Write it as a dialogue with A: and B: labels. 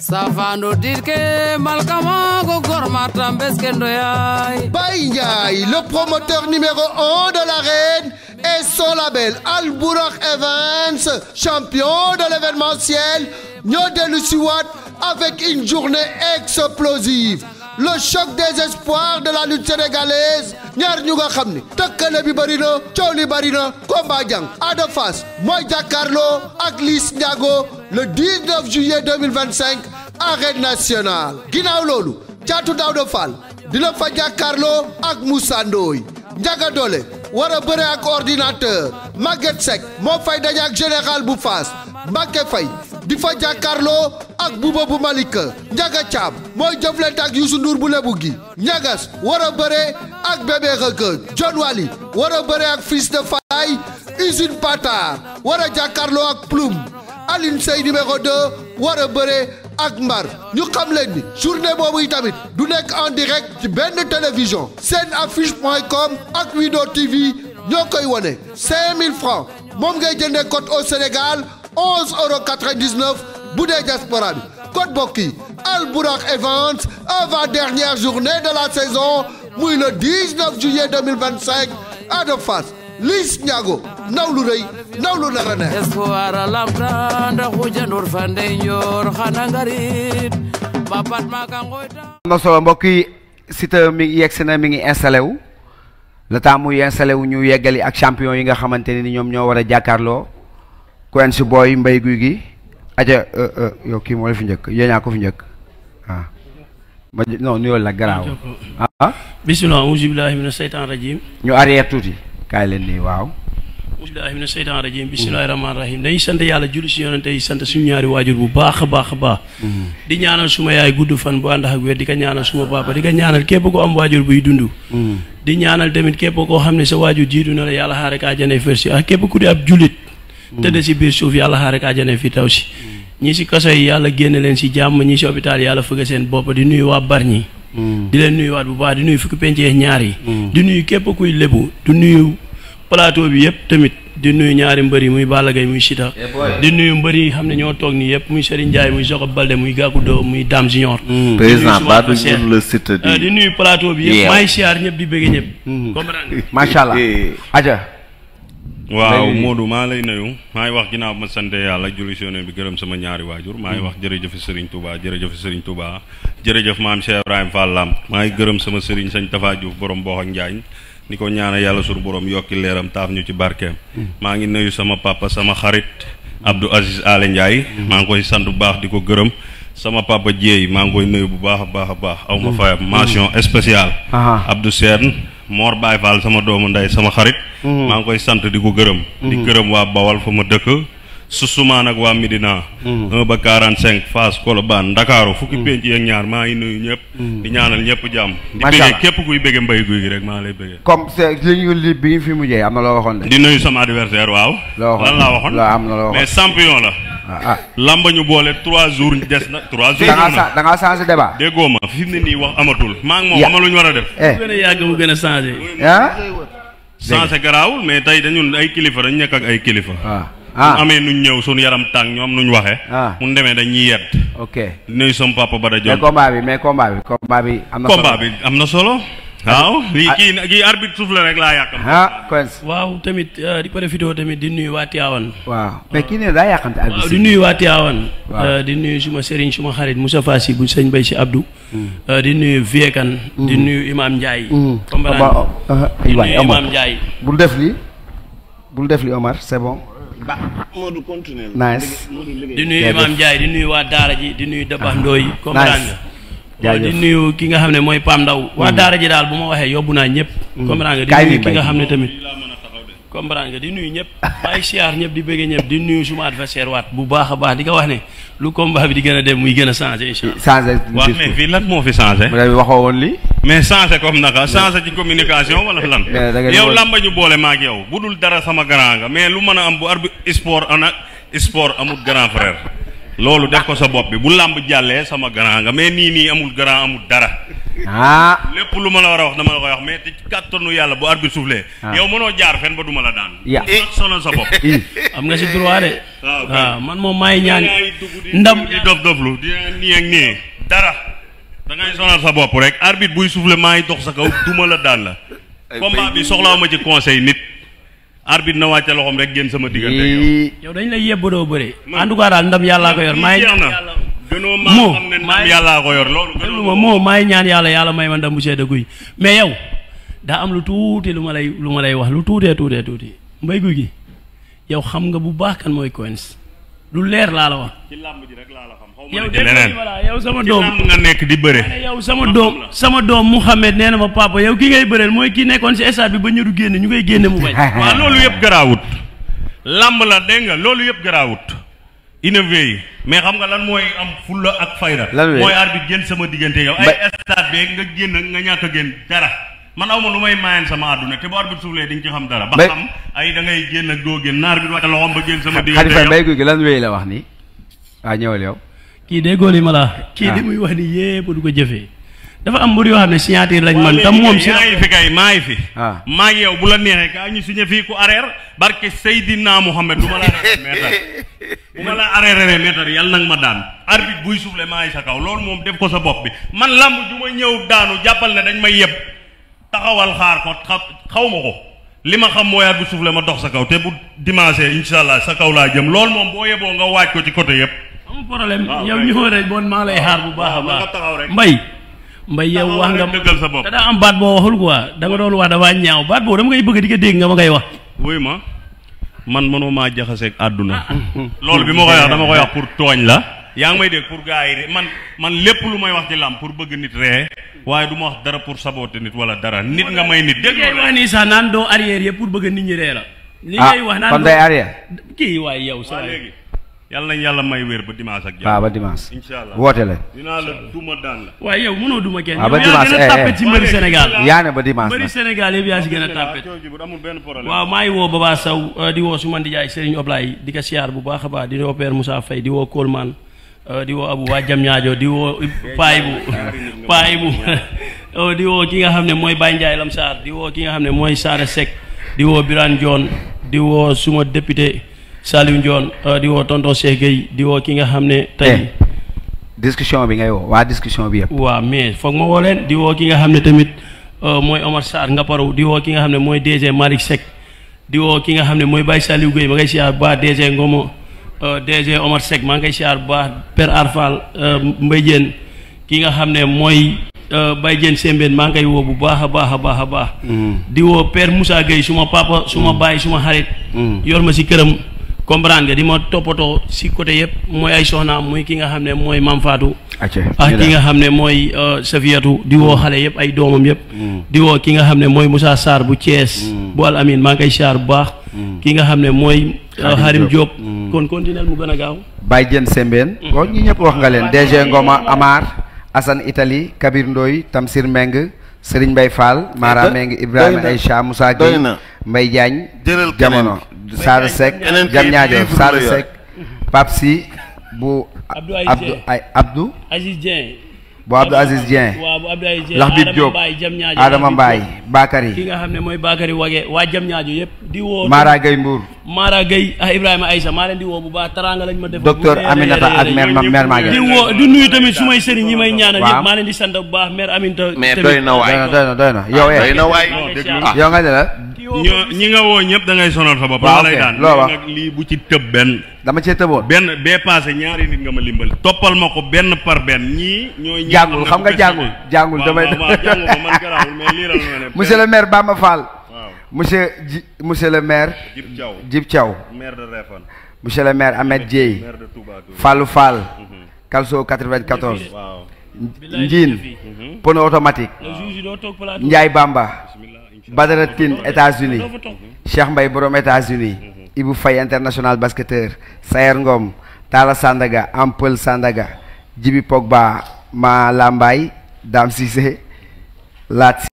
A: Safando dirke malkama go gormata mbeskendo yai.
B: Baye Ndiaye, le promoteur numéro 1 de l'arène, et son label Al Bourakh Events, champion de l'événementiel, ñoo dellu si waat avec une journée explosive. Le choc des espoirs de la lutte sénégalaise, ñaar ñu nga xam ni tëkkale bi bëri na coow li bëri na combat jàng Ada Fass mooy jàkkaarloo ak Liss Ndiago le 19 juillet 2025 arène nationale. ginnaaw loolu Caatu Daouda Fall dina fa jàkkaarloo ak Moussa Ndoye. Ndiaga Dolé war a bëre ak ordinateur. Maguette Seck moo fay daje ak général bu Fass. Mbacké Faye di fa jàkkaarloo ak Bouba bu Malika. Ndiaga Thiam mooy jëflante ak Youssou Ndour bu Lebu gi. Ñagas war a bëre ak Bébé Reug. John Wally war a bëre ak Fils de Faye. Usine Patar war a jàkkaarloo ak Ploum. Aline Sey numéro 2 war a bëre ak Mbar. ñu xam leen ni journée boobu tamit du nekk en direct ci benn télévision. Senaffiche.com ak Wido TV ñoo koy wone 5000 francs moom ngay jëndee code au Sénégal 11,99 € bu dee diaspora bi. code bokk yi Al Bourakh Events avant-dernière journée de la saison muy le 19 juillet 2025 Ada Fass Liss Ndiago ndaw lu rëy ndaw lu nar a neex.
A: Espoir lamta nda xujandur fande njoor xana ngarit bapat maka ngoyta.
C: am na solo mbokk yi Siteu mi yegsi na mi ngi installé wu le temps muy installé wu ñu yeggali ak champion yi nga xamante ne ni ñoom ñoo war a jàkkaarloo Quench Boy Mbaye Gouy Gui aja yow kii moo la fi njëkk yéen ñaa ko fi njëkk ah ma non nuyoo la garaaw ah
D: bismillah auzu billahi mina seytaan rajim
C: ñu arrière tuuti kaay leen nii waaw
D: auzu billahi mina seytaan rajim bismillahi rahmaani rahim dañuy sant yàlla julli si yonente yi sant suñu ñaari waajur bu baax a baax a baax di ñaanal suma yaay gudd fan bu ànd ak wér di ko ñaanal suma papa di ko ñaanal képp ko am waajur buy dund di ñaanal tamit képp koo xam ne sa waajur jiitu na la yàlla xaare ka àjjana firsi ak képp ku di ab jullit tëdd si biir suuf yàlla xaare ka àjjana fi taw si ñii si kaso yi yàlla génne leen si jàmm ñii si hôpital yàlla fëgg seen bopp di nuyu waa Bargny di leen nuyuwaat bu baax di nuyu fukki pencee ñaar yi di nuyu képp kuy lébu di nuyu plateau bi yëpp tamit di nuyu ñaari mbër yi muy Balla Gaye muy Siteu di nuyu mbër yi xam ne ñoo toog nii yëpp muy Serigne Ndiaye muy Jacob Balde muy Gakou Do muy Dame Junior
E: président ba du le Siteu
D: di nuyu plateau bi yëpp maay siyaar ñëpp di bëgg ñëpp comprendre
C: macha allah aja
F: waaw Modou maa lay nuyu maa ngi wax ginnaaw ma sant yàlla julli si Yonent bi gërëm sama ñaari waajur maa ngi wax jërëjëf Serigne Touba jërëjëf Serigne Touba jërëjëf maam Cheikh Ibrahima Fall Lamp maa ngi gërëm sama Serigne Sëñ Tafa Diouf borom Boox ak Njaañ ni ko ñaanal yàlla sur borom yokki leeram taaf ñu ci barkeem maa ngi nuyu sama papa sama xarit Abdou Aziz Ale Ndiaye maa ngi koy sant bu baax di ko gërëm sama papa Dieye maa ngi koy nuyu bu baax a baax aw ma fayam mention spéciale Abdou Sène Mor Baye Fall sama doomu ndey sama xarit maa ngi koy sant di ko gërëm di gërëm waa Bawal fa ma dëkk Susuma nag waa Médina 1 ba 45 Fass Colobane Ndakaaru fukki penc ak ñaar maa ngi nuyu ñëpp di ñaanal ñëpp jàmm di bëggee képp kuy bëgge Mbaye Gouy Gui rek maa lay bëggee
C: comme c'est li ñu li bi ñu fi mujjee am na loo waxoon de
F: di nuyu sama adversaire waaw lan laa waxoon
C: am na loo waxoon
F: mais champion la lamba ñu boole 3 jours des na 3 jours
C: da ngaa changé débat
F: déggoo ma fi mu ne nii wax amatul maa ngi moom ama lu ñu war a def
D: mu gën a yàgg mu gën a changé
F: changé garaawul mais tey dañun ay kilifa dañu nekk ak ay kilifa mu amee nuñ ñëw suñu yaram tàng ñoom nuñ waxee mun demee dañuy yedd
C: ok
F: nuyu sama papa Bada Dione
C: mais combat bi am na solo
F: combat bi am na solo waaw kii arbitre souffle rek laa yàqam
D: waaw tamit di profité tamit di nuyu waa Tivaouane
C: waaw mais kii ne daa yàqante arbitre
D: di nuyu waa Tivaouane di nuyu suma sëriñ suma xarit Moussa Fassi bu sëñ Bay si Abdou di nuyu Viekan di nuyu Imam Ndiaye di nuyu Imam Ndiaye
C: bul def li Omar c'est bon
E: Modou continue
C: nice
D: di nuyu Imam Ndiaye di nuyu waa Daara ji di nuyu Dabax Ndoy comprendre nga di nuyu ki nga xam ne mooy Pam Ndaw waa Daara ji daal bu ma waxee yóbbu naa ñëpp comprendre nga di nuyu ki nga xam ne tamit comprendre nga di nuyu ñëpp bàyyi siyaar ñëpp di bëgg ñëpp di nuyu suma adversaire waat bu baax a baax di ko wax ne lu combat bi di gën a dem muy gën a changé
C: changé
F: waaw mais fii lan moo fi changé
C: waxoo woon lii
F: mais changé comme naka changé ci communication wala lan yow lamba ñu boole maag yow bu dul dara sama grand nga mais lu mën a am bu arbitre sport amul grand frère loolu def ko sa bopp bi bu làmb jàllee sama grand nga mais nii amul grand amul dara lépp lu ma la war a wax dama la koy wax mais ci kàttanu yàlla bu arbitre soufflé yow mënoo jaar fen ba duma la daan sonal sa bopp
D: am nga si droit de waaw man moom maay ñaan ndam
F: di dof-doflu di nii ak nii dara da ngay sonal sa bopp rek arbitre buy soufflé maa ngi dox sa kaw duma la daan la combat bi soxlaaw ma ci conseil nit arbitre na wàcce loxoom rek génn sama diggante
D: yow dañ lay yebba doo bëre en tout cas daal ndam yàllaa ko yor maay
F: gënoo maa xam ne ndam yàllaa ko yor loolu
D: moo maay ñaan yàlla may ma ndam bu sedda guy mais yow daa am lu tuuti lu ma lay wax lu tuuti Mbaye Gouy Gui yow xam nga bu baax kan mooy Quench lu leer laa la wax
F: ci làmb ji rek laa la xam
D: yow dégg yow sama doom
F: ci làmb nga nekk di bëre
D: yow sama doom Mouhamed nee na ma papa yow ki ngay bëreel mooy ki nekkoon si stade bi ba ñu du génne ñu koy génne mu bañ
F: waaw loolu yëpp garaawut làmb la dégg nga loolu yëpp garaawut innové yi mais xam nga lan mooy am fulla ak fayda mooy arbitre génn sama diggante yow ay stade beeg nga génn nga ñàkk a génn dara man aw ma lu may maayeen sama àdduna te bu arbitre suuflee di nga ci xam dara ba xam ay da ngay génn ak doo génn naar bi wàcc loxoom ba génn sama diggante
C: Khalifa Mbaye Gouy Gui lan wéy la wax ni waaw ñëwal yow
D: kii déggoo li ma la kii li muy wax ni yépp du ko jëfee dafa am mbir yoo xam ne signature lañ man tam moom si
F: maa ngi fi kay maa ngi fi maa ngi yow bu la neexee kaa ñu signé fii ku arrière barke Seydina Mohamed du ma la arrêté meetar bu ma la arrêté meetar yàlla nag ma daan arbitre buy soufflé maa ngi sa kaw loolu moom def ko sa bopp bi man lamb ju ma ñëw daanu jàppal ne dañ may yeb taxawal xaar ko xaw ma ko li ma xam mooy arbitre soufflé ma dox sa kaw te bu dimanche incha allah sa kaw laa jëm loolu moom boo yeboo nga waaj ko ci côté yëpp
D: amul problème yow ñëw rek bon maa lay xaar bu baax a baax Mbaye yow wax nga
F: dëggal sa bopp
D: da daa am baat boo waxul quoi da nga doon wax dafa ñaaw baat boobu dama ngay bëgg di ko dégg nga ma koy wax
F: wuy ma man mënoo maa jaxaseeg àdduna loolu bi ma koy wax dama koy wax pour tooñ la yaa ngi may dégg pour gars yi man lépp lu may wax ci lam pour bëgg nit ree waaye du ma wax dara pour saboter nit wala dara nit nga may nit dégg nga
D: wax nii sax naan doo arrière yëpp pour bëgg nit ñi ree la li ngay wax naan
C: kon day arrière
D: kii waaye yow sa
F: léegi yàlla nañ yàlla may wér ba dimanche ak jàmm
C: waaw ba dimanche
F: incha allah
C: woote la
F: dinaa la duma daan la
D: waaye yow mënoo duma kenn
C: ba
D: yow yaa
C: dimanche
D: gën a tàppet ci mbëri Sénégal
C: yaa ne ba dimanche
D: mbëri Sénégal yëpp yaa si gën a tàppet waaw maa ngi woo Baba Sow di woo su man di jaay Serigne Oblaye di ko siyaar bu baax a baax di woo Père Moussa Faye di woo Coleman di woo Abou waa jam ñaajo di woo paay bu di woo ki nga xam ne mooy Baye Ndiaye Lamsar di woo ki nga xam ne mooy Sara Seck di woo Birane Dione di woo suma député Saliou Ndione di woo tonton Cheikh Gueye di woo ki nga xam ne tey
C: discussion bi ngay woo waa discussion bi yëpp
D: waaw mais foog ma woo leen di woo ki nga xam ne tamit mooy Omar Sarr nga paru di woo ki nga xam ne mooy DG Malick Seck di woo ki nga xam ne mooy Baye Saliou Gueye ma ngay siyaar bu baax DG Ngomo DG Omar Seck maa ngay siyaar bu baax Père Arfal Mbaye Diène ki nga xam ne mooy Baye Diène Sembène maa ngay woo bu baax a baax a baax a baax di woo Père Moussa Gueye suma papa suma baay suma xarit yor ma si këram comprendre nga di ma toppatoo si côté yëpp mooy ay soxnaam muy ki nga xam ne mooy Mam Fatou ak ki nga xam ne mooy Safiatou di woo xale yëpp ay doomam yëpp di woo ki nga xam ne mooy Moussa Sarr bu Thiès bu Al Amin maa ngi koy siyaar bu baax ki nga xam ne mooy Harim Diop kon continuel mu gën a gaaw
C: Baye Diène Sembène ko ñi ñëpp wax nga leen DG Ngoma Amar Assane Italie Kabir Ndoy Tamsir Meng Serigne Mbaye Fall Mara Meng Ibrahima Aïcha Moussa Gueye Mbaye Diagne jamono Sara Seck jam ñaajo Sara Seck Pape Sy bu Abdou
D: Aziz Dieng
C: bu Abdou Aziz Dieng
D: waaw bu Abdou Aziz Dieng
C: Lax Bib Diop Adama Mbaye Bakary
D: ki nga xam ne mooy Bakary Wage waa jam ñaajo yëpp di woo
C: Mara Gueye Mbour
D: Mara Gueye ak Ibrahima Aïssa maa leen di woo bu baax taranga lañ ma def
C: docteur Aminata ak mère Maguette
D: di woo di nuyu tamit su may sëriñ ñi may ñaanal yëpp maa leen di sant bu baax mère Aminata
E: mais doy na waay
C: doy na yow
E: doy na waay
C: yow nga ne la
F: ñi nga woo ñëpp da ngay sonal sa bopp
C: waaw
F: lay daan
C: loo wax
F: nag lii bu ci tëb benn
C: dama cee tëboon
F: benn bee passé ñaari nit nga ma limbal toppal ma ko benn par benn ñii ñooy
C: jàngul xam nga jàngul damay
F: jàngul ko man garaawul mais liiral ma ne
C: monsieur le maire Bamba Fall monsieur le maire Djib Thiaw
F: maire de Réfane
C: monsieur le maire Ahmed Dieye
F: maire de Touba
C: Fallou Fall Kalso 94
F: waaw
C: Ndiin pono automatique Ndiaye Bamba Badara Tine États-Unis Cheikh Mbaye borom États-Unis Ibou Faye international basketteur Sayer Ngom Tala Sandaga Ampel Sandaga Djibi Pogba Ma Lambaye Dame Cissé Lat